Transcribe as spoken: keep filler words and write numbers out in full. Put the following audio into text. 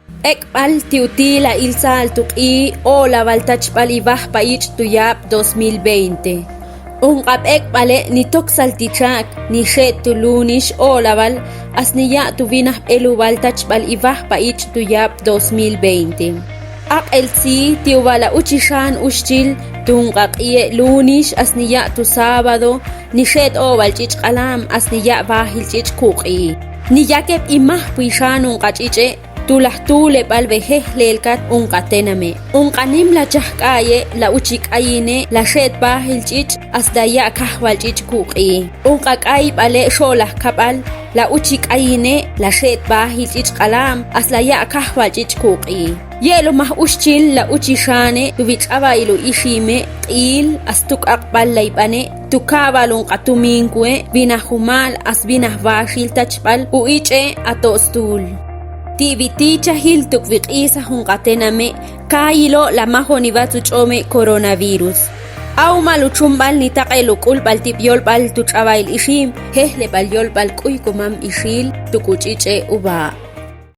B'ek'b'al ti' utila iltza'al tu q'i' o'lab'al tachb'al iwajb'aich' tu yab' dos mil veinte. Unq'a b'ek'b'ale' nitoksal ti' cha'k nixe't tu lunes o'lab'al as niya' tu winaj b'elub'al tachb'al iwajb'aich' tu yab' dos mil veinte. Aq'el tz'i ti' uwa la uchixan uxchil tu unq'a q'i'e' lunes as niya' tu sábado nixe't o'b'al ch'ich' q'alam as niya' wajil ch'ich' kuq'i'. Niyakeb' imajpwixan unq'a ch'ich'e' tu laj tuuleb'al wejejlelkat unq'a tename'. Unq'a nimla chajk'a'ye' la uchi k'ayine' la xe't wajil ch'ich' as la ya' kajwal ch'ich' kuq'i'. Unq'a k'ayb'ale' xo'laj kab'al la uchi k'ayine' la xe't wajil ch'ich' q'alam as la ya' kajwal ch'ich' kuq'i'. Ye'lumaj uxchil la uchixane' tu wi ch'awa'il u ixime' q'iil as tu k'aqb'al layb'ane' tu kawal unq'a tuminku'e' winaj jumal as winaj waxil tachb'al u ich'e' ato stuul. Ti' wi tichajil tuk wi q'isaj unq'a tename' kayilo' la majon iwatz u ch'ome' coronavirus. Awmal u chumb'al nitaq'el u k'ulb'al ti' b'yolb'al tu ch'awa'il ixim jejleb'al yolb'al k'uy komam ixil tuk u ch'ich'e' uwa.